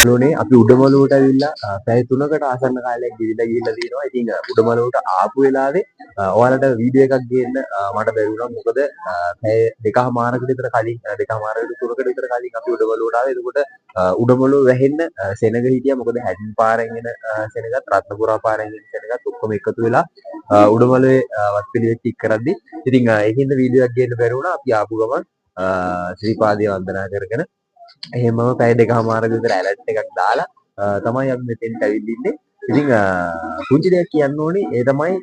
ලෝනේ අපි උඩමළුවට ඇවිල්ලා පැය 3කට ආසන්න කාලයක් ගෙවිලා ගිහිල්ලා තියෙනවා. ඉතින් උඩමළුවට ආපු වෙලාවේ ඔයාලට වීඩියෝ එකක් ගේන්න මට බැරි වුණා. මොකද පැය දෙකහමාරකට විතර කලින්, දෙකහමාරකට තුනකට විතර කලින් අපි උඩමළුවට ආවේ. එතකොට උඩමළුව වැහෙන්න සෙනග හිටියා. මොකද හැඩන් පාරෙන් එන සෙනගත් රත්නපුරා පාරෙන් එන සෙනගත් ඔක්කොම එකතු වෙලා උඩමළුවේ වත්පිළිවෙත් ටික කරද්දි ඉතින් ඒකින්ද වීඩියෝ එකක් ගේන්න බැරි වුණා. අපි ආපු ගමන් ශ්‍රීපාදය වන්දනා කරගෙන එහෙමම පැය දෙකහමාරක විතර ඇලර්ට් එකක් දාලා තමයි අපි මෙතෙන්ට ඇවිල්ලා ඉන්නේ. ඉතින් පුංචි දෙයක් කියන්න ඕනේ. ඒ තමයි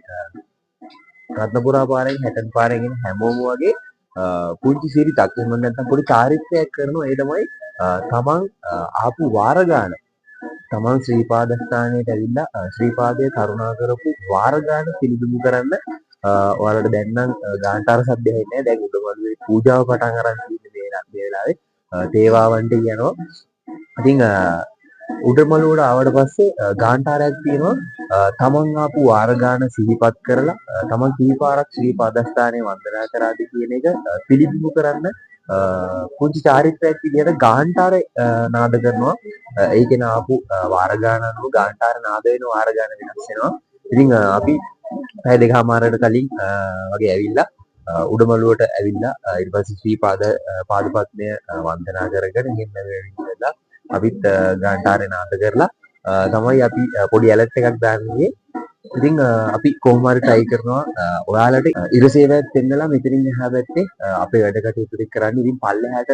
රත්නපුරා පාරෙන් හැටන් පාරෙන් එන හැමෝම වගේ පුංචි සිරිතක් එහෙම නැත්නම් පොඩි චාරිත්‍රයක් කරනවා. ඒ තමයි තමන් ආපු වාර ගාන, තමන් ශ්‍රීපාදස්ථානයට ඇවිල්ලා ශ්‍රීපාදය කරුණා කරපු වාර ගාන පිළිබිඹු කරන්න. ඔයාලට දැන් නම් ගාන්ටාර සද්ද ඇහෙන්නේ නැහැ. දැන් උඩමළුවේ පූජාව පටන් අරන් තියෙන්නේ මේ වෙලාවේ. තේවාවන්ට කියනවා. ඉතින් උඩමළුවට ආවට පස්සේ ගාන්ටාරයක් තියෙනවා. තමන් ආපු වාර ගාන සිහිපත් කරලා තමන් කී පාරක් ශ්‍රී පාදස්ථානයේ වන්දනා කරාද කියන එක පිළිබිඹු කරන්න පුංචි චාරිත්‍රයක් විදිහට ගාන්ටාර නාද කරනවා. ඒකේන ආපු වාර ගාන අනුව ගාන්ටාර නාද වෙන වාර ගාන වෙනස් වෙනවා. ඉතින් අපි පැය දෙකමාරකට කලින් වගේ ඇවිල්ලා උඩමළුවට ඇවිල්ලා ඊට පස්සේ ශ්‍රී පාදපත්මය වන්දනා කරගෙන එහෙම ඇවිල්ලා අපිත් ගාන්ටාරේ නාද කරලා තමයි අපි පොඩි ඇලර්ට් එකක් දාන්න ගියේ. ඉතින් අපි කොහොම හරි try කරනවා ඔයාලට ඉර සේවයක් දෙන්නලා මෙතනින් එහා පැත්තේ අපේ වැඩ කටයුතු ටික කරන්න. ඉතින් පල්ලෙහාට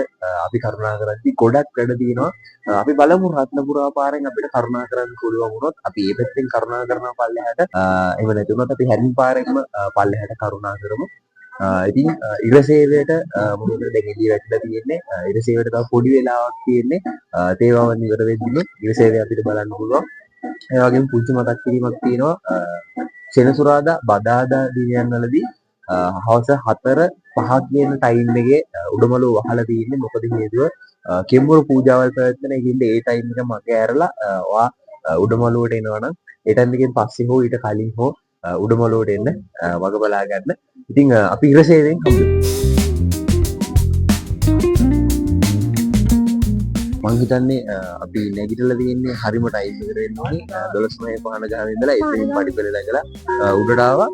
අපි කරුණා කරද්දි ගොඩක් වැඩ තියෙනවා. අපි බලමු රත්නපුරා පාරෙන් අපිට කරුණා කරන්න පුළුවන් වුණොත් අපි ඒ පැත්තෙන් කරුණා කරනවා පල්ලෙහාට. එහෙම නැති වුණොත් අපි හැරින් පාරෙන්ම පල්ලෙහාට කරුණා කරමු. ඉතින් ඉර සේවයට මොකද දැන් එළිය වැටිලා තියෙන්නේ. ඉර සේවයට තව පොඩි වෙලාවක් තියෙන්නේ. තේවාවන් ඉවර වෙද්දිම ඉර සේවය අපිට බලන්න පුළුවන්. ඒ වගේම පුංචි මතක් කිරීමක් තියෙනවා. සෙනසුරාදා බදාදා දිනයන් වලදී හවස 4 5 කියන ටයිම් එකේ උඩමළුව වහලා තියෙන්නේ. මොකද හේතුව කෙම්මුරු පූජාවල් පැවැත්වෙන ඒකින්ද ඒ ටයිම් එක මග ඇරලා ඔයා උඩමළුවට එනවා නම් ඒ ටයිම් එකෙන් පස්සේ හෝ ඊට කලින් හෝ උඩමළුවට එන්න වග බලා ගන්න. ඉතින් අපි ඉර සේවයෙන් හම්බෙමු. මං හිතන්නේ අපි නැගිටලා තියෙන්නේ හරිම ටයිම් එකට වෙන්න ඕනේ. 12 පහන ගාන ඉඳලා එතනින් පඩිපෙළ නැගලා උඩට ආවා.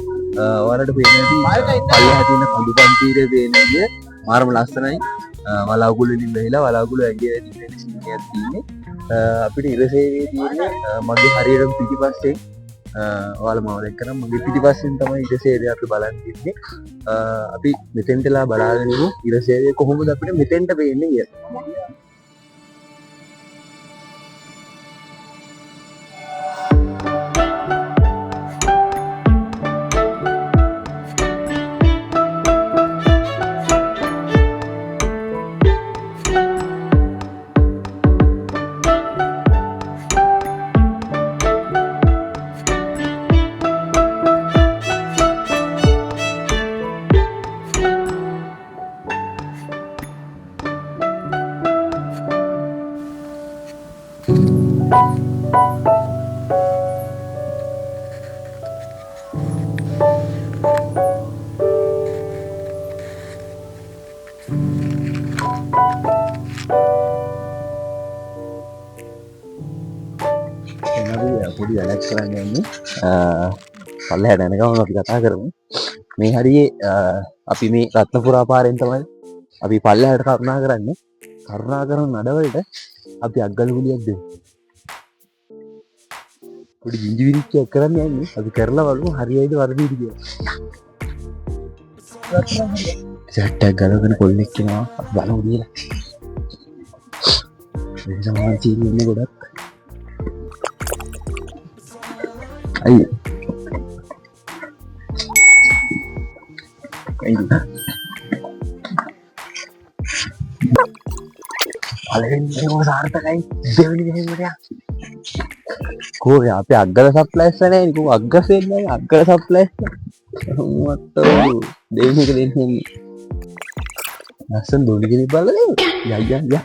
ඔයාලට පේන ඇති පල්ලෙහා තියෙන කඳු පන්තිරේ පේන විදිය මාරම ලස්සනයි. වලාකුළු වලින් වැහිලා වලාකුළු ඇඟේ වැදින්න වෙන සීන් එකක් තියෙන්නේ. අපිට ඉර සේවයේ තියෙන්නේ මගේ හරියටම පිටිපස්සෙන්. ඔයාලා මම දැක්කනම් මගේ පිටිපස්සෙන් තමයි ඉර සේවය අපි බලන් ඉන්නේ. අපි මෙතෙන්ට වෙලා බලාගෙන ඉමු ඉර සේවය කොහොමද අපිට මෙතෙන්ට පේන්නේ කියලා. දැන් අපි පොඩි වැඩක් කරන්න යන්නේ. පල්ලෙහාට යන ගමන් අපි කතා කරමු. මේ හරියේ අපි මේ රත්නපුරා පාරෙන් තමයි අපි පල්ලෙහාට කරුණා කරන්නේ. කරුණා කරන නඩවලට අපි අග්ගල් ගුලියක් දෙමු. පොඩි ගිංජි විරිච්චයක් කරන්න යන්නේ. අපි කරලා බලමු හරියයිද වරදීද කියලා. සෙට් එකක් ගලවගෙන කොල්ලෙක් එනවා. අපි බලමු කියලා. මේ සමාන සීන් ඉන්නේ ගොඩක්. අයියෝ. අයියෝ. පළවෙනි එකම සාර්ථකයි. දෙවෙනි දෙහෙන්නට යා. කෝ අපේ අග්ගල සප්ලයිස් නෑ නේ. කෝ අග්ග සෙන්නේ නෑ. අග්ගල සප්ලයිස් නෑ. මොකටද දෙවෙනි එක දෙන්නේ. ලස්සන දෝනි කෙනෙක් බලලා නේද? යා යා යා.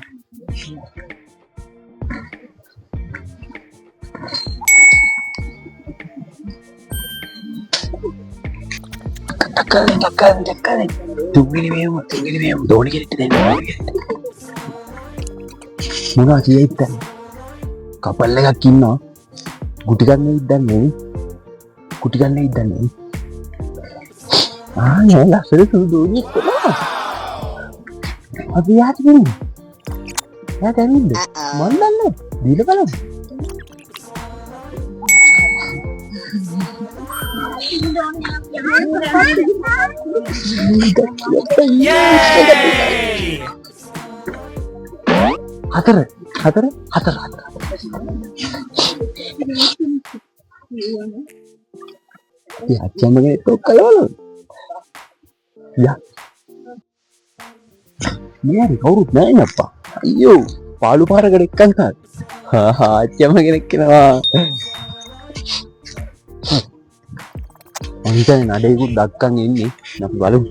ටක්කල් ටක්කල් ටක්කල්. තුන්වෙනි මේව, තුන්වෙනි මේව දෝනි කෙනෙක්ට දෙන්න. මොනවා කියයිද දැන්? කපල් එකක් ඉන්නවා. ගුටි ගන්න ඉද්දන්නේ. ගුටි ගන්න ඉද්දන්නේ. ආ නෑ ලස්සන සුදු දෝනියක් කොහොමද? අපි යාට දෙන්නේ. එයාට ඇවිල්ද? මන් දන්නේ නෑ. දීලා බලමු. හතර හතර හතර හතර. ඉතින් අච්චම්මගේ ටොක් කරලා බලමු. යා මේ හරි කවුරුත් නෑ නේ අප්පා. අයියෝ පාළු පාරකට එක්කන් කාද. හා හා අච්චම්ම කෙනෙක් එනවා. මං හිතන්නේ නඩේකුත් දක්කන් එන්නේ. අපි බලමු.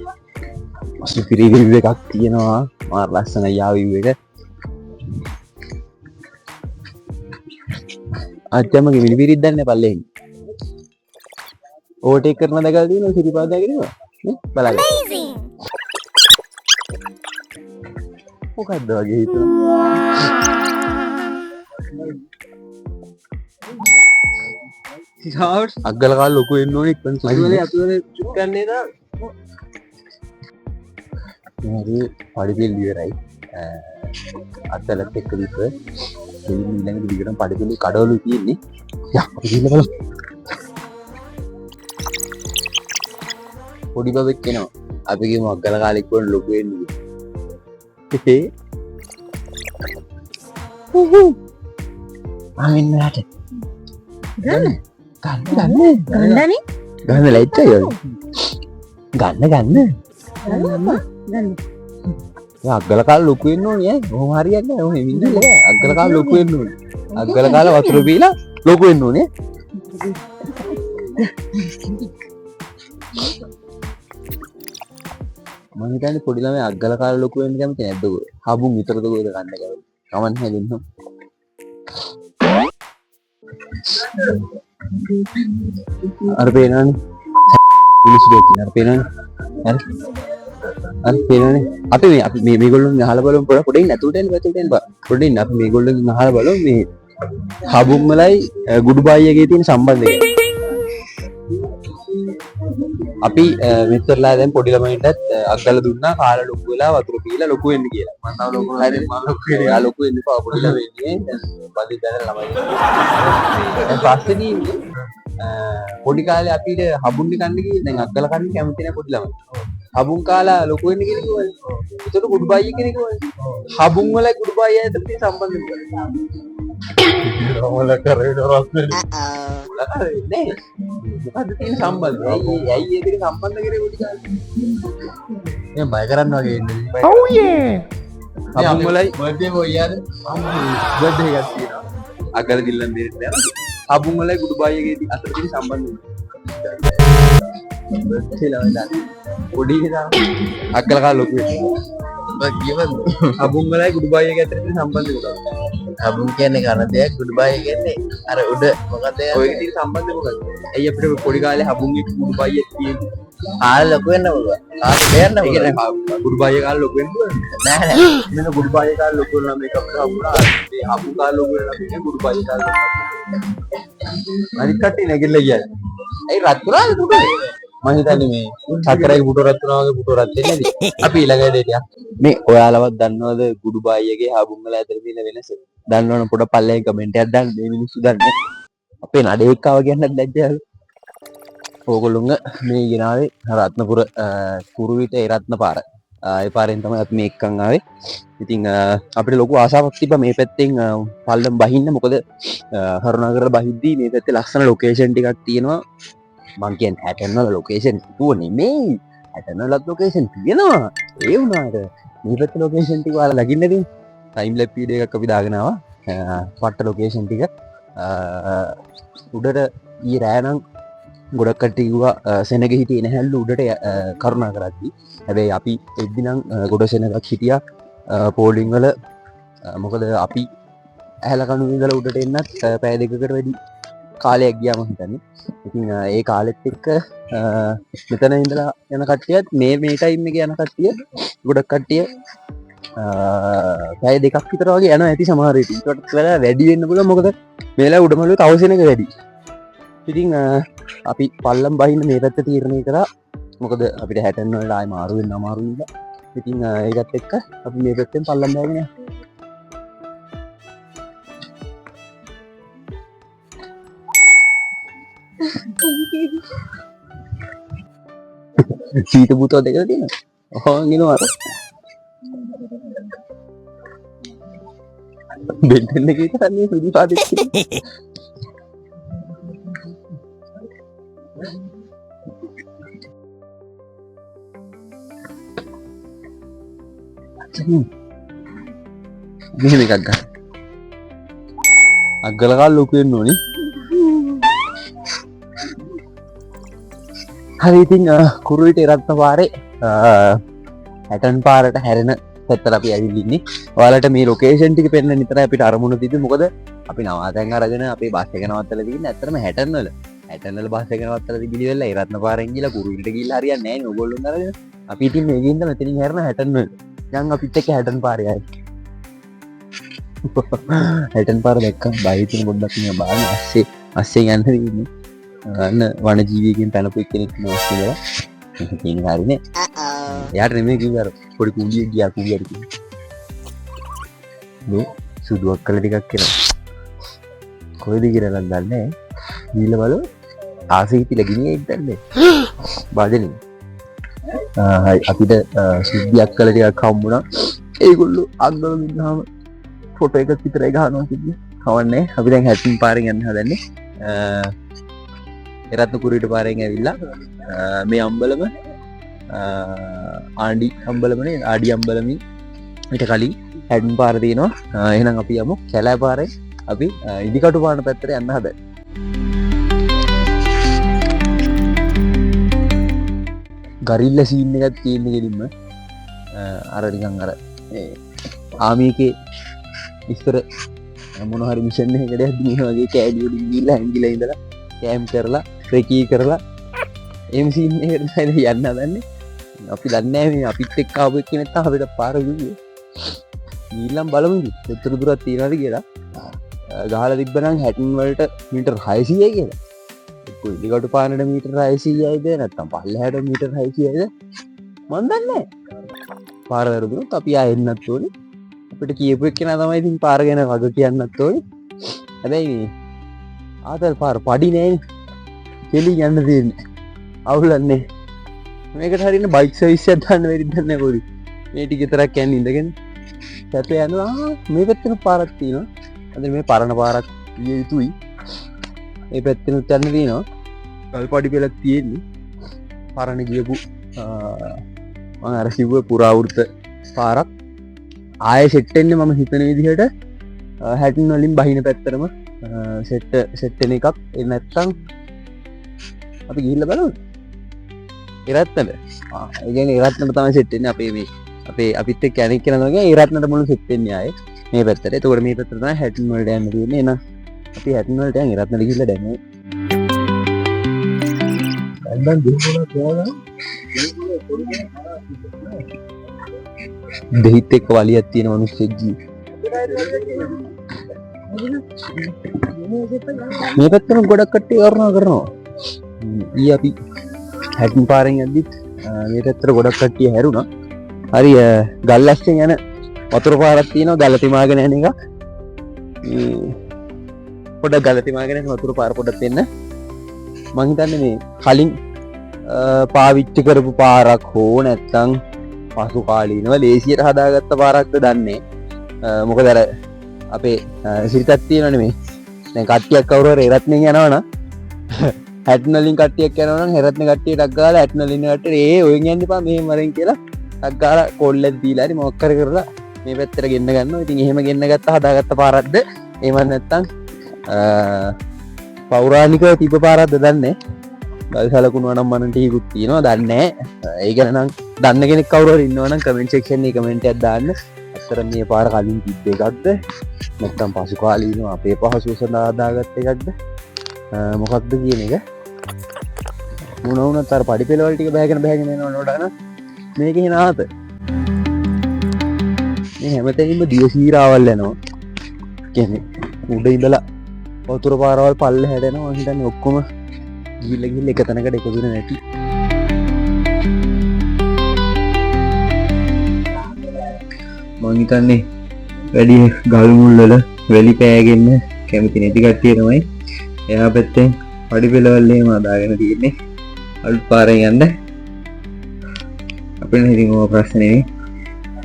සුපිරි විව් එකක් තියෙනවා. මාර ලස්සනයි යා විව් එක. අච්චම්මගේ මිනිපිරිත් දන්නේ පල්ලෙහින්. ඕවර්ටේක් කරන දැකලා තියෙනවා සිරිපාද දැකලා නේ බලන්න. මොකද්ද වගේ හිතුණා. අග්ගල කාලේ ලොකු වෙන්න ඕනේ ඉක්මනට. අතුවල චුක් ගන්නේ තා. මේ හරි පඩිපෙළ ඉවරයි. අත්තලත් එක්ක විතර දෙවියන් ඊළඟ දිගටම පඩිපෙළේ කඩවලු තියෙන්නේ. යා අපි ගිහිල්ලා බලමු. පොඩි බබෙක් එනවා. අපි ගිහමු අග්ගල කාලේ ඉක්මනට ලොකු වෙන්න කියලා. ආ මෙන්න යාට. ගන්න. ගන්න ගන්න. ගන්නනේ. ගන්න ලැජ්ජයි ඔය. ගන්න ගන්න. ගන්න. ඔය අග්ගල කාලේ ලොකු වෙන්න ඕනේ ඈ. ඔහොම හරියන්නේ නෑ. ඔහොම එමින් නෑ. අග්ගල කාලේ ලොකු වෙන්න ඕනේ. අග්ගල කාලේ වතුර බීලා ලොකු වෙන්න ඕනේ. මං හිතන්නේ පොඩි ළමයි අග්ගල කාලේ ලොකු වෙන්න කැමති නැද්ද කොහෙ? හබුන් විතරද කොහෙද කන්න කැමති? කමක් නෑ දෙන්න. අර පේනවනේ. මිනිස්සු දෙක අර පේනවනේ. අර අර පේනවනේ. අපි මේ අපි මේ මේගොල්ලොන් අහලා බලමු පොඩ පොඩ ඉන්න ඇතුළට එන්න ඇතුළට එන්න බා. පොඩ ඉන්න අපි මේගොල්ලොන් අහලා බලමු මේ හබුන් වලයි ගුඩුබායි එකේ තියෙන සම්බන්ධය ගැන. අපි මෙච්චරලා දැන් පොඩි ළමයින්ටත් අග්ගල දුන්නා කාලා ලොකු වෙලා වතුර පීලා ලොකු වෙන්න කියලා. මං තව ලොකු වෙන්නේ මං ලොකු වෙන්නේ. එයා ලොකු වෙන්න එපා පොඩි ළමයි ඉන්නේ. දැන් බඩේ දැන ළමයි. දැන් පස්සේ තියෙන්නේ පොඩි කාලේ අපිට හබුන් කන්න ගිහින් දැන් අග්ගල කන්න කැමති නෑ පොඩි ළමයි. හබුන් කාලා ලොකු වෙන්න කියලා කිව්වනේ. ඒතකොට ගුඩ් බයි එක කිව්වනේ. හබුන් වලයි ගුඩ් බයි අතර තියෙන සම්බන්ධය මොකක්ද? මොල කරේ රස්නේ. මොල කරේ නෑ. මොකද්ද තියෙන සම්බන්ධය? ඇයි ඒ දෙක සම්බන්ධ කරේ පොඩි කාලේ? මේ බය කරන්න වගේ ඉන්නේ. Oh yeah. හබුන් වලයි බර්ත්ඩේ බොයි යාද? බර්ත්ඩේ එකක් තියෙනවා. අග්ගල දිල්ලන් දෙන්න නෑ. හබුන් වලයි ගුඩ් බයි එකේ අතර තියෙන සම්බන්ධය. බර්ත්ඩේ ළමයි දන්නේ. පොඩි එකා අග්ගල කාලා ලොකු වෙනවා. බං කියවන්ද? හබුන් වලයි ගුඩ් බයි එක අතර තියෙන සම්බන්ධය මොකක්ද? හබුන් කියන්නේ කන දෙයක්, ගුඩ් බයි කියන්නේ අර උඩ මොකක්ද ඒ? ඔය තියෙන සම්බන්ධය මොකක්ද? ඇයි අපිට පොඩි කාලේ හබුන් එක්ක ගුඩ් බයි එක තියෙන්නේ? කාලේ ලොකු වෙන්න පුළුවන්. කාලේ බේරන්න ඒ පුළුවන්. කියන්නේ ගුඩ් බයි එක කාලේ ලොකු වෙන්න පුළුවන්. නෑ නෑ. මෙන්න ගුඩ් බයි එක කාලේ ලොකු වෙනවා මේක අපිට හම්බුණා. මේ හබුන් කාලේ ලොකු වෙනවා මේ ගුඩ් බයි කාලේ ලොකු වෙනවා. අනිත් කට්ටිය නැගිටලා ගියා. ඇයි රත් වුණාද පුටුවේ? මං හිතන්නේ මේ සතරයි පුටුව රත් වුණා වගේ පුටුව රත් වෙන්නේ නැති. අපි ඊළඟ වැඩේට යමු. මේ ඔයාලවත් දන්නවද ගුඩ් බයි එකේ හබුන් වල අතර තියෙන වෙනස? දන්නවනම් පොඩ පල්ලෙන් කමෙන්ට් එකක් දාන්න. මේ මිනිස්සු දන්නේ. අපේ නඩේක් ආව කියන්නත් ලැජ්ජාවලු. ඕගොල්ලොන්ග මේ ගෙනාවේ රත්නපුර කුරුවිට ඒ රත්න පාර. ඒ පාරෙන් තමයි අපි මේ එක්කන් ආවේ. ඉතින් අපිට ලොකු ආසාවක් තිබ්බා මේ පැත්තෙන් පල්ලම් බහින්න. මොකද කරුණාකරලා බහිද්දී මේ පැත්තේ ලස්සන ලොකේෂන් ටිකක් තියෙනවා. මං කියන්නේ හැටන් වල ලොකේෂන් කිව්ව නෙමෙයි. හැටන් වලත් ලොකේෂන් තියෙනවා. ඒ වුණාට මේ පැත්තේ ලොකේෂන් ටික ඔයාලා දකින්න ඇති. ටයිම් ලැප් වීඩියෝ එකක් අපි දාගෙන ආවා. පට්ට ලොකේෂන් ටික. උඩට ඊ රෑ නම් ගොඩක් කට්ටිය කිව්වා සෙනග හිටියේ නැහැලු උඩට කරුණා කරද්දි. හැබැයි අපි එද්දි නම් ගොඩ සෙනගක් හිටියා පෝලිං වල. මොකද අපි ඇහැල කණුවේ ඉඳලා උඩට එන්නත් පැය දෙකකට වැඩි කාලයක් ගියා මං හිතන්නේ. ඉතින් ඒ කාලෙත් එක්ක මෙතන ඉඳලා යන කට්ටියත් මේ ටයිම් එකේ යන කට්ටිය ගොඩක් කට්ටිය පැය දෙකක් විතර වගේ යනවා ඇති සමහර විට. ඊටත් වඩා වැඩි වෙන්න පුළුවන්. මොකද මේ වෙලාවේ උඩමළුවේ තව සෙනඟ වැඩි. ඉතින් අපි පල්ලම් බහින්න මේ පැත්ත තීරණය කරා. මොකද අපිට හැටන් වලට ආයෙ මාරු වෙන්න අමාරු නිසා. ඉතින් ඒකත් එක්ක අපි මේ පැත්තෙන් පල්ලම් බහින්න යනවා. සීත බුතෝ දෙකද තියෙනවා. ඔහොම එනවා අර. බෙන්ටන් එකේ විතරක් සුදු පාටක් තියෙනවා. මෙහෙම එකක් ගන්න. අග්ගල කාල ලොකු වෙන්න ඕනි. හරි ඉතින් කුරුවිට එරත්න පාරේ හැටන් පාරට හැරෙන පැත්තට අපි ඇවිල්ලා ඉන්නේ. ඔයාලට මේ ලොකේෂන් ටික පෙන්නන්න විතරයි අපිට අරමුණ තිබ්බේ. මොකද අපි නවාතැන් අරගෙන අපේ බස් එක නවත්තලා තින්නේ ඇත්තටම හැටන් වල. හැටන් වල බස් එක නවත්තලා තිබිලි වෙලා එරත්න පාරෙන් ගිහලා කුරුවිට ගිහලා හරියන්නේ නැහැ නේ ඔයගොල්ලොන් අරගෙන. අපි ඉතින් මේකෙන් ඉඳලා මෙතනින් හැරෙන හැටන් වල. යන් අපිත් එක්ක හැටන් පාරේ ආයේ. හැටන් පාර දැක්කම බය හිතුණ පොඩ්ඩක් නිකන් බලන්න අස්සේ යන්න තියෙන්නේ. අන්න වනජීවියකින් පැනපු එක්කෙනෙක් ඉන්නවා අස්සේ ඉඳලා. මේක තියෙන හරිනේ. එයාට නෙමෙයි කිව්වේ අර පොඩි කුඩියෙක් ගියා කුඩියට කිව්වේ. මේ සුදු අක්කල ටිකක් එනවා. කොහෙද කියලා නම් දන්නේ නෑ. ගිහිල්ලා බලමු. ආසෙ හිතිලා ගිනියෙක් දන්නේ නෑ. බාදෙනේ. හරි අපිට සුද්ධි අක්කල ටිකක් හම්බුණා. ඒගොල්ලෝ අග්ගල ඉන්නාම ෆොටෝ එකක් විතරයි ගහනවා කිව්වේ. කවන්නේ අපි දැන් හැටන් පාරෙන් යන්න හදන්නේ. එරත්න කුරුවිට පාරෙන් ඇවිල්ලා මේ අම්බලම ආණ්ඩි අම්බලමනේ ආඩි අම්බලමින් ඊට කලින් හැටන් පාර තියෙනවා. එහෙනම් අපි යමු කැලෑ පාරේ. අපි ඉදිකටු පාන පැත්තට යන්න හදන්නේ. ගරිල්ල සීන් එකක් තියෙන කෙලින්ම. අර නිකන් අර මේ ආමි එකේ ඉස්සර මොන හරි මිෂන් එකකට යද්දි මේ වගේ කෑලි වලින් ගිහිල්ලා හැංගිලා ඉඳලා කැම්ප් කරලා රෙකී කරලා එහෙම සීන් එකකට තමයි යන්න හදන්නේ. අපි දන්නේ නැහැ මේ අපිත් එක්ක ආපු එක්කෙනෙක් තමයි අපිට පාර කිව්වේ. ගිහිල්ලම් බලමු ඉතින් කොච්චර දුරක් තියෙනවද කියලා. ගහලා තිබ්බනම් හැටන් වලට මීටර් 600යි කියලා. එක්ක ඉදිකටු පානට මීටර් 600යිද නැත්නම් පල්ලෙහාට මීටර් 600යිද මන් දන්නේ නැහැ. පාර වැරදුනොත් අපි ආයෙ එන්නත් ඕනේ. අපිට කියපු එක්කෙනා තමයි ඉතින් පාර ගැන වග කියන්නත් ඕනේ. හැබැයි මේ ආතල් පාර පඩි නෑනේ. කෙලින් යන්න තියෙන්නේ. අවුලන්නේ. මේකට හරියන බයික් සර්විස් එකක් දාන්න බැරිද දන්නේ නැහැ පොඩි. මේ ටික විතරක් යන්නේ ඉඳගෙන. සැපේ යනවා. මේ පැත්තෙන් පාරක් තියෙනවා. අද මේ පරණ පාරක් විය යුතුයි. මේ පැත්තෙනුත් යන්න තියෙනවා. ගල් පඩි පෙළක් තියෙන්නේ. පරණ ගියපු මං අර කිව්ව පුරාවෘත පාරක්. ආයෙ සෙට් වෙන්නේ මම හිතන විදිහට හැටන් වලින් බහින පැත්තටම සෙට් වෙන එකක්. ඒ නැත්තම් අපි ගිහිල්ලා බලමු. එරත්නට. ඒ කියන්නේ එරත්නට තමයි සෙට් වෙන්නේ. අපේ මේ අපේ අපිත් එක්ක යන එක්කෙනා තමයි එරත්නට මුළු සෙට් වෙන්නේ ආයේ මේ පැත්තට. එතකොට මේ පැත්තට තමයි හැටන් වලට යන්න තියෙන්නේ. එහෙනම් අපි හැටන් වලට යන් එරත්නට ගිහිල්ලා දැන් දැන් දෙහිපොළක් ගාලා දෙහිත් එක්ක වලියක් තියෙන මිනිස්සෙක් ජී. මේ පැත්තම ගොඩක් කට්ටිය කරනවා. ඊ අපි හැටන් පාරෙන් යද්දිත් මේ පැත්තට ගොඩක් කට්ටිය හැරුණා. හරි ගල් අස්සෙන් යන වතුර පාරක් තියෙනවා, ගල තිමාගෙන යන එකක්. මේ පොඩක් ගල තිමාගෙන යන වතුර පාර පොඩක් දෙන්න. මං හිතන්නේ මේ කලින් පාවිච්චි කරපු පාරක් හෝ නැත්තම් පසු කාලීනව ලේසියට හදාගත්ත පාරක්ද දන්නේ. මොකද අර අපේ සිරිතක් තියෙනවනේ මේ. දැන් කට්ටියක් කවුරු හරි එරත්නෙන් යනවනම් හැටන් වලින් කට්ටියක් යනවනම් හෙරත්නේ කට්ටිය ටක් ගාලා හැටන් වලින් ඉන්න කට්ටියට ඒ ඔයෙන් යන්න එපා මෙහෙම වරෙන් කියලා ටක් ගාලා කෝල් එකක් දීලා හරි මොකක් හරි කරලා මේ පැත්තට ගෙන්න ගන්නවා. ඉතින් එහෙම ගෙන්න ගත්ත හදාගත්ත පාරක්ද එහෙම නැත්තම් පෞරාණිකව තිබ්බ පාරක්ද දන්නේ. ගල් සලකුණු නම් මන ටිකකුත් තියෙනවා දන්නේ නෑ. ඒ ගැන නම් දන්න කෙනෙක් කවුරු හරි ඉන්නවා නම් කමෙන්ට් සෙක්ෂන් එකේ කමෙන්ට් එකක් දාන්න. ඇත්තටම මේ පාර කලින් තිබ්බ එකක්ද නැත්තම් පසු කාලීනව අපේ පහසුව සඳහා හදාගත්ත එකක්ද මොකක්ද කියන එක. මොන වුණත් අර පඩි පෙළවල් ටික බෑගෙන බෑගෙන යනවා නෝඩ ගන්න. මේක එහෙන ආත. මේ හැමතැනින්ම දිය සීරාවල් යනවා. කියන්නේ උඩ ඉඳලා වතුර පාරවල් පල්ලෙහාට යනවා. මං හිතන්නේ ඔක්කොම ගිහිල්ලා ගිහිල්ලා එක තැනකට එකතු වෙන නැති. මං හිතන්නේ වැඩි ගල් මුල් වල වැලි පෑගෙන්න කැමති නැති කට්ටිය තමයි එහා පැත්තෙන් පඩි පෙළවල් එහෙම හදාගෙන තියෙන්නේ. අලුත් පාරෙන් යන්න අපිට ඉතින් ඕවා ප්‍රශ්න නෙවෙයි.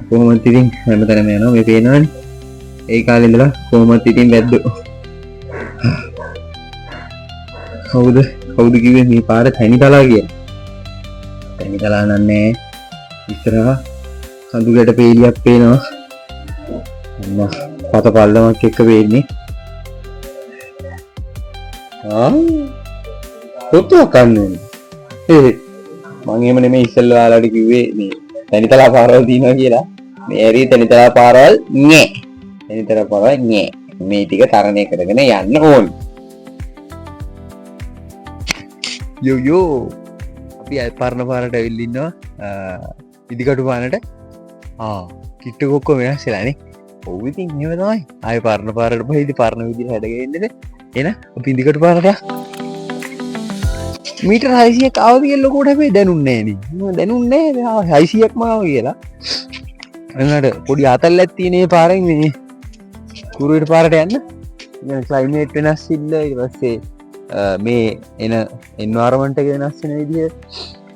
කොහොමද ඉතින් හැමතැනම යනවා මේ පේනවනේ. ඒ කාලේ ඉඳලා කොහොමද ඉතින් වැද්දෝ. කවුද කිව්වේ මේ පාර තැනිතලා කියලා? තැනිතලා නන්නේ ඉස්සරහා කඳු ගැට පේලියක් පේනවා. අම්මා පත පල්ලමක් එක්ක පේන්නේ. පොතුවක් කන්නේ. ඒ මං එහෙම නෙමෙයි ඉස්සෙල්ලා ඔයාලට කිව්වේ මේ තැනිතලා පාරවල් තියෙනවා කියලා. මේ ඇරි තැනිතලා පාරවල් නෑ. තැනිතලා පාරවල් නෑ. මේ ටික තරණය කරගෙන යන්න ඕන. යෝ යෝ අපි අය පරණ පාරට ඇවිල්ලා ඉන්නවා. ඉදිකටු පානට. කිට්ටු කොක්ක වෙනස් වෙලානේ. ඔව් ඉතින් එහෙම තමයි. ආයෙ පරණ පාරට පහේ ඉතින් පරණ විදිහට හැඩ ගැහෙන්නද? එන අපි ඉදිකටු පාරට යන්න. මීටර් 600ක් ආවද කියලා ලොකුවට හැබැයි දැනුන්නේ නෑ නේ. මම දැනුන්නේ නෑ 600ක්ම ආවා කියලා. එනකට පොඩි ආතල්ලක් තියෙන මේ පාරෙන් මේ කුරුවිට පාරට යන්න. ඉතින් ක්ලයිමේට් වෙනස් වෙilla ඊට පස්සේ මේ එන එන්වයරන්මන්ට් එක වෙනස් වෙන විදිහ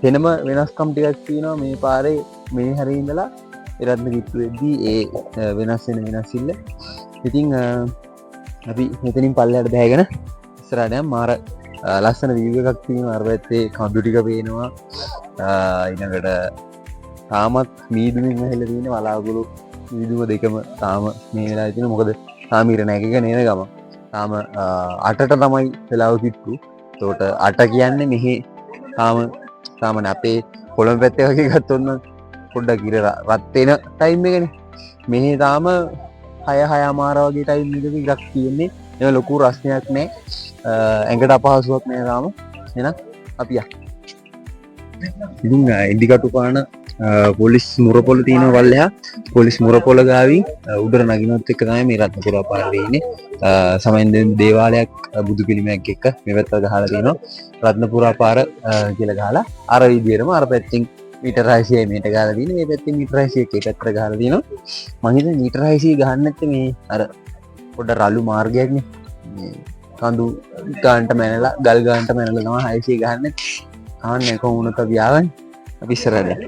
වෙනම වෙනස්කම් ටිකක් තියෙනවා මේ පාරේ මේ හැරේ ඉඳලා එරත්න කිට්ටු වෙද්දී ඒ වෙනස් වෙන වෙනස් වෙilla. ඉතින් අපි මෙතනින් පල්ලෙහාට බෑගෙන ඉස්සරහට යමු. මාර ලස්සන view එකක් තියෙනවා. අර පැත්තේ කඳු ටික පේනවා. ඊළඟට තාමත් මීදුමින් වැහිලා තියෙන වලාකුළු මීදුම දෙකම තාම මේ වෙලාවේ තියෙනවා. මොකද තාම ඉර නැගගෙන එන ගමන්. තාම 8ට තමයි වෙලාව කිට්ටු. එතකොට 8 කියන්නේ මෙහි තාම නේ අපේ කොළඹ පැත්තේ වගේ ගත්තොත් නම් පොඩ්ඩක් ඉර රත් වෙන ටයිම් එකනේ. මෙහි තාම හය හයමාර වගේ ටයිම් එකක ඉරක් තියෙන්නේ. එහෙම ලොකු රස්නයක් නෑ. ඇඟට අපහසුයක් නෑ තාම. එහෙනම් අපි යමු. ඉතින් ඉදිකටු පාන පොලිස් මුරපොළ තියෙනවා පල්ලෙහා. පොලිස් මුරපොළ ගාවින් උඩට නගිනවත් එක්ක තමයි මේ රත්නපුර පාර වෙන්නේ. සමෙන් දේවාලයක් බුදු පිළිමයක් එක්ක මේ පැත්ත ගහලා තියෙනවා. රත්නපුර පාර කියලා ගහලා අර විදියටම අර පැත්තෙන් මීටර් 600යි මේට ගහලා තියෙන්නේ. මේ පැත්තෙන් මීටර් 600ක් ඒ පැත්තට ගහලා තියෙනවා. මං හිතන්නේ මීටර් 600 ගහන්න නැත්තේ මේ අර පොඩ රළු මාර්ගයක්නේ. මේ කඳු ගානට මැනලා ගල් ගානට මැනලා තමයි 600 ගහන්නේ. ආන්නේ කොහොම වුණත් අපි ආවනේ. අපි ඉස්සරහට යමු.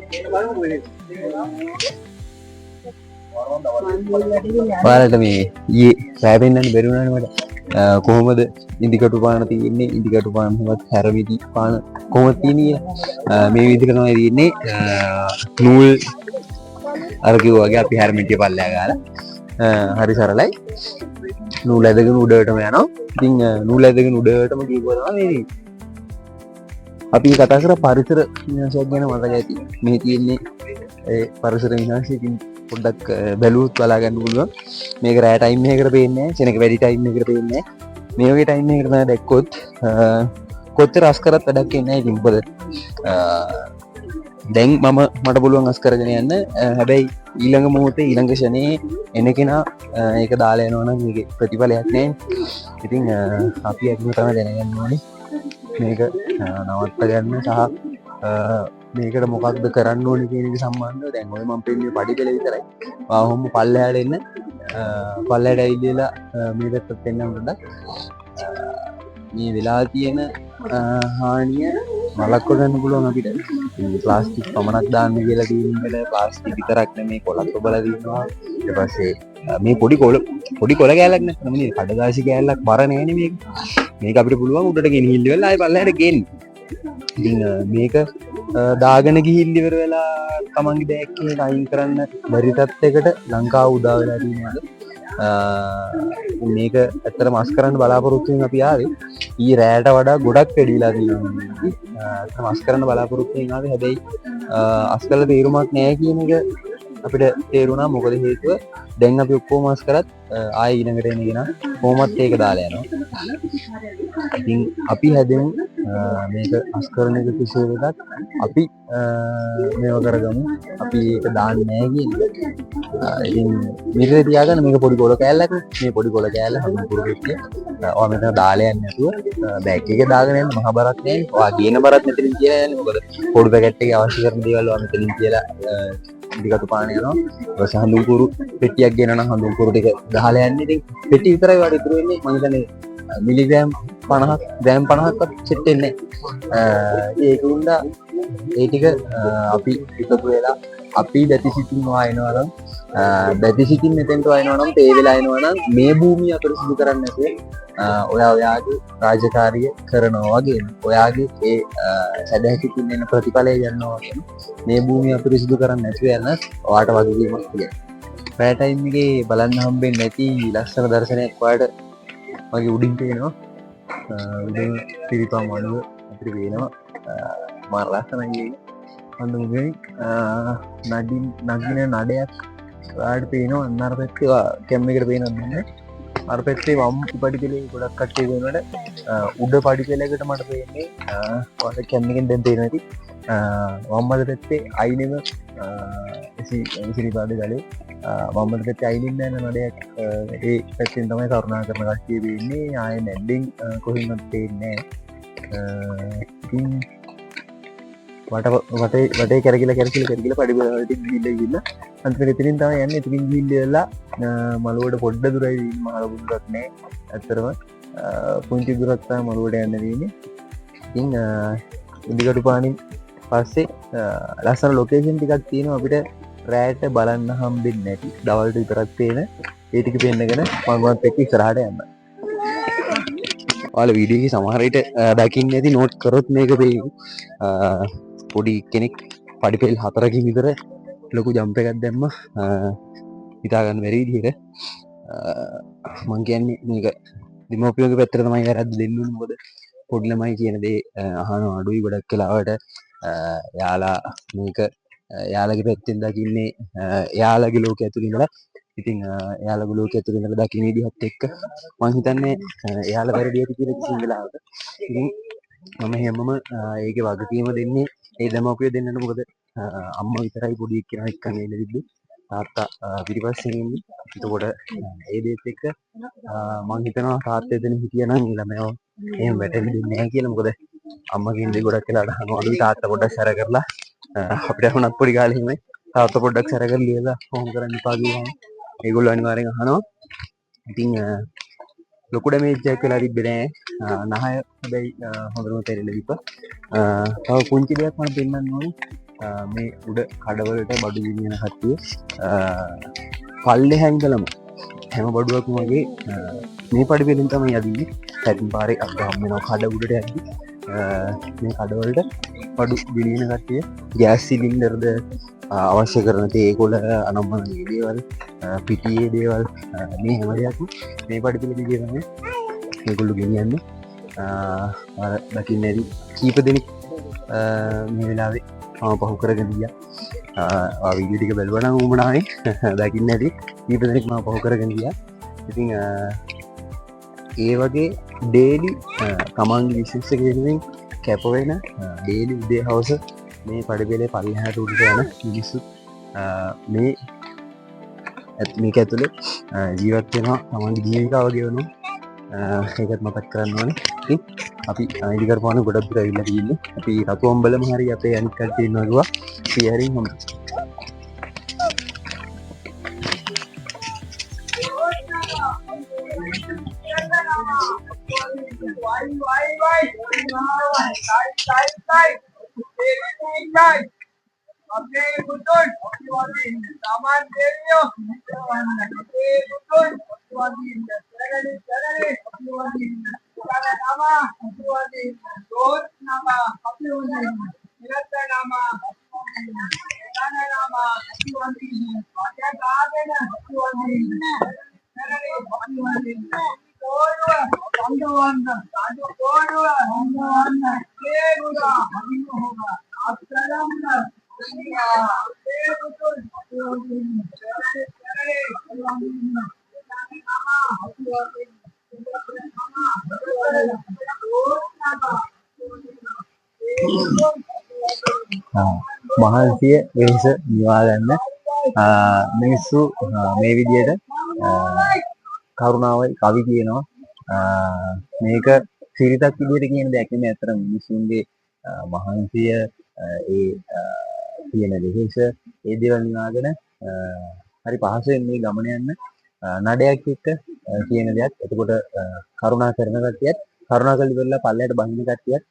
ඔයාලට මේ ඊයේ රෑ පෙන්නන්න බැරි වුණානේ මට. කොහොමද ඉදිකටු පාන තියෙන්නේ? ඉදිකටු පාන හෙවත් හැරමිටි පාන කොහොමද තියෙන්නේ කියලා. මේ විදිහට තමයි තියෙන්නේ. නූල් අර කිව්වා වගේ අපි හැරමිටිය පල්ලෙහා ගාලා. හරි සරලයි. නූල් ඇදගෙන උඩටම යනවා. ඉතින් නූල් ඇදගෙන උඩටම ගිහුවා තමයි මේ තියෙන්නේ. අපි කතා කර පරිසර විනාශයක් ගැන මතක ඇති. මේ තියෙන්නේ ඒ පරිසර විනාශය. ඉතින් පොඩ්ඩක් බැලුවොත් බලා ගන්න පුළුවන්. මේක රෑ ටයිම් එකකට පේන්නේ නෑ. සෙනඟ වැඩි ටයිම් එකකට පේන්නේ නෑ. මේ වගේ ටයිම් එකකට තමයි දැක්කොත් කොච්චර අස් කරත් වැඩක් වෙන්නේ නෑ. ඉතින් මොකද දැන් මට පුළුවන් අස් කරගෙන යන්න. හැබැයි ඊළඟ මොහොතේ ඊළඟ ෂණේ එන කෙනා ඒක දාලා යනවා නම් මේකේ ප්‍රතිඵලයක් නෑ. ඉතින් අපි අදිම තමයි දැනගන්න ඕනේ මේක නවත්ත ගන්න සහ මේකට මොකක්ද කරන්න ඕනේ කියන එක සම්බන්ධව. දැන් ඔය මම පෙන්නුවේ පඩි පෙළ විතරයි. ඔයා ඔහොම පල්ලෙහාට එන්න. පල්ලෙහාට ඇවිල්ලා මේ පැත්තත් පෙන්වන්න පොඩ්ඩක්. මේ වෙලා තියෙන හානිය මලක් කරගන්න පුළුවන් අපිට. මේ ප්ලාස්ටික් පමණක් දාන්න කියලා තියෙන වෙලාව ප්ලාස්ටික් විතරක් නෙමෙයි කොළත් ඔබලා තියෙනවා. ඊට පස්සේ මේ පොඩි කොළ කෑල්ලක් නේ. නමුත් මේ කඩදාසි කෑල්ලක් බර නෑනේ මේක. මේක අපිට පුළුවන් උඩට ගෙනහිල්ල වෙලා ආයෙ පල්ලෙහාට ගේන්න. ඉතින් මේක දාගෙන ගිහින් ඉවර වෙලා තමන්ගේ බෑග් එකේ අයින් කරන්න බැරි තත්යකට ලංකාව උදා වෙලා තියෙනවා. මේක ඇත්තටම අස් කරන්න බලාපොරොත්තු වෙන අපි ආවේ. ඊයේ රෑට වඩා ගොඩක් වැඩි වෙලා තියෙනවා. ඇත්තටම අස් කරන්න බලාපොරොත්තු වෙන ආවේ. හැබැයි අස් කළ තේරුමක් නෑ කියන එක අපිට තේරුණා. මොකද හේතුව දැන් අපි ඔක්කොම අස් කරත් ආයෙ ඊළඟට එන කෙනා කොහොමත් ඒක දාලා යනවා. ඉතින් අපි හැදෙමු මේක අස් කරන එක කෙසේ වෙතත් අපි මේව කරගමු. අපි ඒක දාන්නේ නැහැ කියන එක. ඉතින් මේක තියාගන්න මේක පොඩි ගොල කෑල්ලක් නේ. මේ පොඩි ගොල කෑල්ල හැම කුරු පෙට්ටිය ඔයා මෙතන දාලා යන්නේ නැතුව බෑග් එකේ දාගෙන යන්න මහා බරක් නෑනේ. ඔයා ගේන බරත් මෙතනින් තියලා යන්නේ. මොකද පොඩි පැකට් එකේ අවශ්‍ය කරන දේවල් ඔයා මෙතනින් තියලා ඉදිකටු පාන යනවා. ඊට පස්සේ හඳුන් කුරු පෙට්ටියක් ගෙනනම් හඳුන් කුරු ටික ගහලා යන්නේ. ඉතින් පෙට්ටි විතරයි ඔයාලට ඉතුරු වෙන්නේ. මං හිතන්නේ මිලිග්‍රෑම් 50ක් ග්‍රෑම් 50ක්වත් සෙට් වෙන්නේ නෑ. ඉතින් ඒක උන්දා ඒ ටික අපි එකතු වෙලා අපි දැති සිතින් වයනවා නම් දැති සිතින් මෙතෙන්ට වයනවා නම් තේ වෙලා එනවා නම් මේ භූමිය අපිරිසිදු කරන්නේ නැතුව ඔයා ඔයාගේ රාජකාරිය කරනවා වගේම ඔයාගේ ඒ සැදැහැතින් එන ප්‍රතිඵලය ගන්නවා වගේම මේ භූමිය අපිරිසිදු කරන්නේ නැතුව යන ඔයාට වගකීමක් තියෙනවා. රෑ ටයිම් එකේ බලන්න හම්බෙන්නේ නැති ලස්සන දර්ශනයක් ඔයාට මගේ උඩින් පේනවා. උඩින් පිරිපා මළුව අපිට පේනවා. මාර ලස්සනයි ඒක. අඳුමුගේ නඩින් නගින නඩයක් ඔයාලට පේනවා. අන්න අර පැත්තේ කැම් එකට පේනවද දන්නේ නැහැ. අර පැත්තේ වම් පඩිපෙළේ ගොඩක් කට්ටිය වෙනකොට උඩ පඩිපෙළකට මට පේන්නේ ඔයාලට කැම් එකෙන් දැන් පේනවා ඇති. වම් අත පැත්තේ අයිනෙම ඉසිරිපාද ගලේ වම් අත පැත්තේ අයිනෙන් යන නඩයක් ඒ පැත්තෙන් තමයි කරුණා කරන කට්ටිය පේන්නේ. ආයේ නැද්දෙන් කොහෙන්වත් පේන්නේ නැහැ. ඉතින් වටේ වටේ කැරකිලා කැරකිලා කැරකිලා පඩිපෙළ වලට ගිහිල්ලා ගිහිල්ලා අන්තිමට එතනින් තමයි යන්නේ. එතනින් ගිහිල්ලා මළුවට පොඩ්ඩ දුරයි තියෙන්නේ. මහ ලොකු දුරක් නෑ. ඇත්තටම පුංචි දුරක් තමයි මළුවට යන්න තියෙන්නේ. ඉතින් ඉදිකටු පානින් පස්සේ ලස්සන ලොකේෂන් ටිකක් තියෙනවා අපිට රෑට බලන්න හම්බෙන්නේ නැති දවල්ට විතරක් පේන ඒ ටික පෙන්නගෙන මම ඔයත් එක්ක ඉස්සරහට යන්න. ඔයාලා වීඩියෝ එකේ සමහර විට දකින්න ඇති නෝට් කරොත් මේක පේයි. පොඩි කෙනෙක් පඩිපෙල් 4කින් විතර ලොකු ජම්ප් එකක් දැම්ම. හිතා ගන්න බැරි විදිහට. මං කියන්නේ මේක දෙමව්පියන්ගේ පැත්තට තමයි වැරද්ද දෙන්න ඕනේ. මොකද පොඩි ළමයි කියන දේ අහන අඩුයි ගොඩක් වෙලාවට. එයාලා මේක එයාලගේ පැත්තෙන් දකින්නේ එයාලගේ ලෝකය ඇතුළේ ඉඳලා. ඉතින් එයාලගේ ලෝකය ඇතුළේ ඉඳලා දකින විදිහත් එක්ක මං හිතන්නේ එයාලා වැරදි ඇති කියලා කිසිම වෙලාවක. ඉතින් මම හැමම ඒකේ වගකීම දෙන්නේ ඒ දෙමව්පියෝ දෙන්නට. මොකද අම්මා විතරයි පොඩි එක්කෙනා එක්කන් එන්න තිබ්බේ. තාත්තා පිටිපස්සෙන් ඉන්නේ. එතකොට ඒ දේත් එක්ක මං හිතනවා තාත්තා එතන හිටියනම් ඒ ළමයාව එහෙම වැටෙන්න දෙන්නේ නැහැ කියලා. මොකද අම්මා කියන දේ ගොඩක් වෙලාවට අහනවා. අඩුයි තාත්තා පොඩ්ඩක් සැර කරලා අපිට වුණත් පොඩි කාලේ එහෙමයි තාත්තා පොඩ්ඩක් සැර කරලා ලියලා කොහොම කරන්න එපා කිව්වම ඒගොල්ලෝ අනිවාර්යෙන් අහනවා. ඉතින් ලොකු ඩැමේජ් එකක් වෙලා තිබ්බේ නෑ. නහය හැබැයි හොඳටම තෙරෙලා තිබ්බා. තව පුංචි දෙයක් මම පෙන්නන්න ඕනේ. මේ උඩ කඩවලට බඩු ගෙනියන කට්ටිය පල්ලෙහා ඉඳලම හැම බඩුවක්ම වගේ මේ පඩි පෙළෙන් තමයි යදින්නේ. පැටින් පාරේ අපිට හම් වෙනවා කඩ උඩට යද්දි. මේ කඩවලට බඩු ගෙනියන කට්ටිය ගෑස් සිලින්ඩර්ද අවශ්‍ය කරන තේ කොළ අනම්මන දේවල් පිටියේ දේවල් මේ හැම දෙයක්ම මේ පඩි පෙළ දිගේ තමයි මේගොල්ලෝ ගෙනියන්නේ. අර දකින්න ඇති කීප දෙනෙක් මේ වෙලාවේ මම පහු කරගෙන ගියා. ඔයා වීඩියෝ ටික බැලුවා නම් උඹනානේ දකින්න ඇති කීප දෙනෙක් මම පහු කරගෙන ගියා. ඉතින් ඒ වගේ ඩේලි තමන්ගේ බිස්නස් එක වෙනුවෙන් කැප වෙන ඩේලි උදේ හවස මේ පඩිපෙළේ පල්ලෙහාට උඩට යන මිනිස්සු මේ මේක ඇතුලේ ජීවත් වෙනවා තමන්ගේ ජීවිකාව ගෙවනවා. ඒකත් මතක් කරන්න ඕනේ. ඉතින් අපි ඉදිකරපාන ගොඩක් දුර ඇවිල්ලා තියෙන්නේ. අපි රතු අම්බලම හරි අපේ අනිත් කට්ටිය ඉන්නවා කිව්වා. අපි හරින් හොඳයි. මහන්සිය වෙහෙස නිවා ගන්න මිනිස්සු මේ විදියට කරුණාවයි කවි කියනවා. මේක සිරිතක් විදියට කියන දෙයක් නෙමෙයි. අතර මිනිස්සුන්ගේ මහන්සිය ඒ තියෙන වෙහෙස ඒ දේවල් නිවාගෙන හරි පහසුවෙන් මේ ගමන යන්න නඩයක් එක්ක කියන දෙයක්. එතකොට කරුණා කරන කට්ටියත් කරුණා කරලා ඉවරලා පල්ලයට බහින කට්ටියත්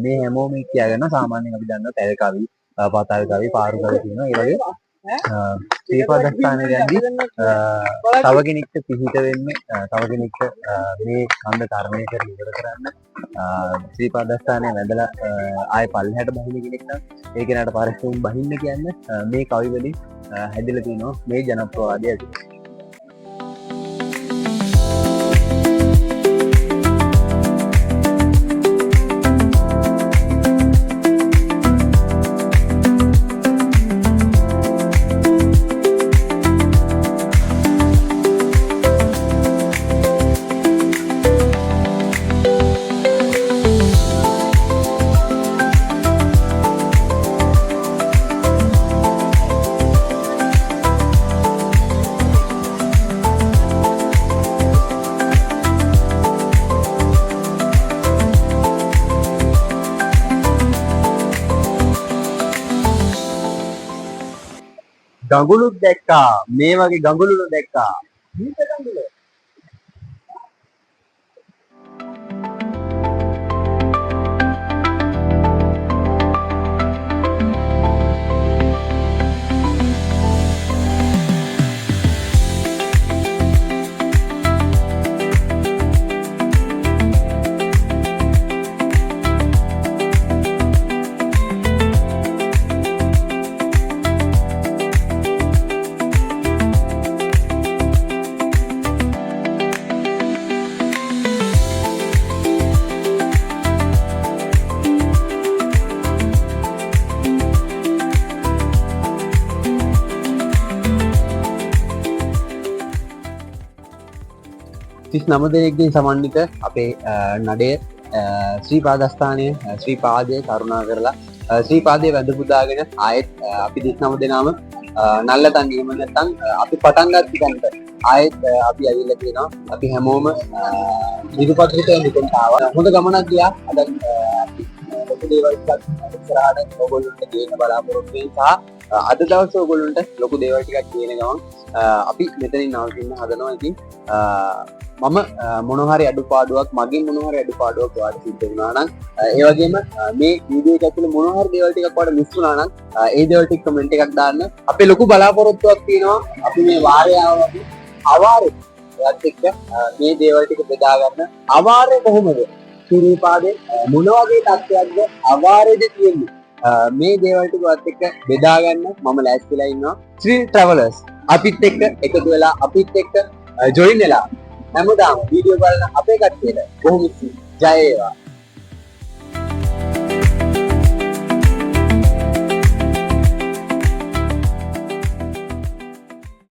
මේ හැමෝම මේ කියා ගන්නවා. සාමාන්‍යයෙන් අපි දන්නවා පැල කවි, පතල් කවි, පාරු කවි කියනවා. ඒ වගේ ශ්‍රීපාදස්ථානයේ යද්දි තව කෙනෙක්ට පිහිට වෙන්න, තව කෙනෙක්ට මේ කන්ද තරණය කරලා ඉවර කරන්න ශ්‍රීපාදස්ථානයේ වැඳලා ආයෙ පල්ලෙහාට බහින කෙනෙක් නම් ඒ කෙනාට පරිස්සමෙන් බහින්න කියන්න මේ කවි වලින් හැදිලා තිනවා මේ ජනප්‍රවාදය ඇතුළේ. ගඟුලුත් දැක්කා, මේ වගේ ගඟුලුත් දැක්කා. 39 දෙනෙක්ගෙන් සමන්විත අපේ නඩය ශ්‍රී පාදස්ථානය ශ්‍රී පාදය කරුණා කරලා ශ්‍රී පාදය වැඳ පුදාගෙන ආයෙත් අපි 39 දෙනාම නල්ලතන් එහෙම නැත්නම් අපි පටන් ගත්ත තැනට ආයෙත් අපි ඇවිල්ලා තියෙනවා. අපි හැමෝම නිරුපද්‍රිතව මෙතෙන්ට ආවා. හොඳ ගමනක් ගියා. අද අපි ලොකු දේවල් ටිකක් ඉස්සරහට ඔයගොල්ලන්ට ගේන්න බලාපොරොත්තු වෙන සහ අද දවසේ ඔයගොල්ලන්ට ලොකු දේවල් ටිකක් ගේන ගමන් අපි මෙතනින් නවතින්න හදනවා. ඉතින් මම මොන හරි අඩුපාඩුවක් මගෙන් මොන හරි අඩුපාඩුවක් ඔයාලට සිද්ධ වුණා නම් ඒ වගේම මේ වීඩියෝ එක ඇතුලේ මොන හරි දේවල් ටිකක් ඔයාලට මිස් වුණා නම් ඒ දේවල් ටික කමෙන්ට් එකක් දාන්න. අපේ ලොකු බලාපොරොත්තුවක් තියෙනවා. අපි මේ වාරේ ආවා අපි අවාරේ ඔයත් එක්ක මේ දේවල් ටික බෙදා ගන්න. අවාරේ කොහොමද? සිරිපාදේ මොන වගේ තත්ත්වයක්ද අවාරේද තියෙන්නේ? මේ දේවල් ටික ඔයත් එක්ක බෙදා ගන්න මම ලෑස්තිලා ඉන්නවා. ශ්‍රී ට්‍රැවලර්ස් අපිත් එක්ක එකතු වෙලා අපිත් එක්ක ජොයින් වෙලා හැමදාම වීඩියෝ බලන අපේ කට්ටියට බොහොම ස්තුතියි. ජය වේවා.